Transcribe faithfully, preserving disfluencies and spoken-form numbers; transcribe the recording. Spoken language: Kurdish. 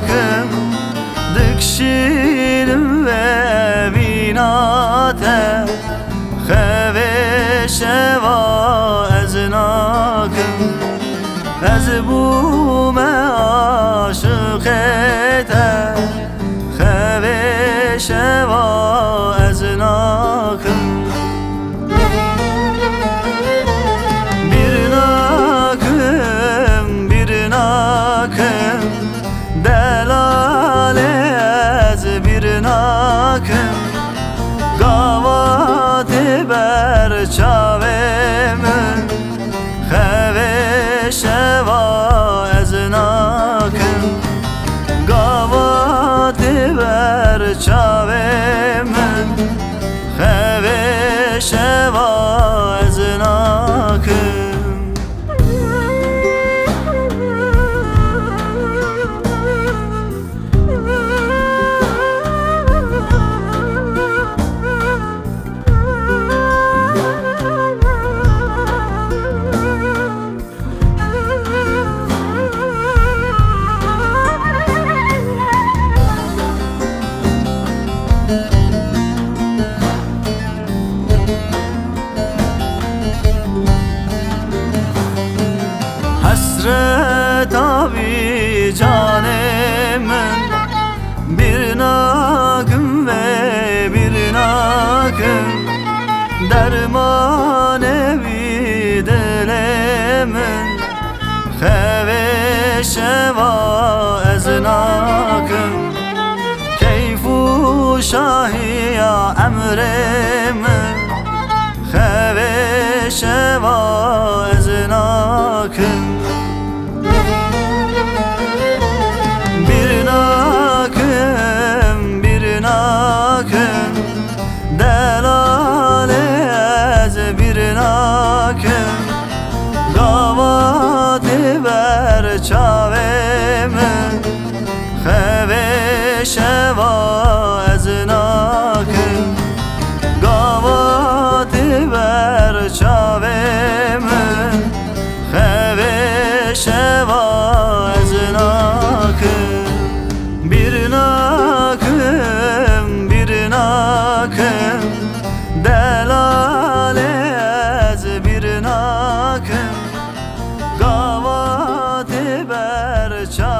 Kim dikşînim ve vîna te, xevê şeva ez nakim. Ez bûme aşiqê te, xevê şeva ez nakim. Bîr nakim, bîr nakim, delalê ez bîr nakim. Gava tê ber çavê min, xevê şeva ez nakim. Gava tê ber çavê min, xevê şeva ez nakim. Hesreta vî canê min, bîr nakim ve bîr nakim. Dermanê vî dilê min, xevê şeva ez nakim. Keyf û şahiya emrê min, xevê şeva ez nakim. Bîr nakim, bîr nakim, delalê ez bîr nakim. Gava tê ber çavê min, xevê şeva ez nakim. Gava tê ber çavê min, xevê şeva ez nakim. Bîr nakim, bîr nakim, delalê ez bîr nakim. Gava tê ber çavê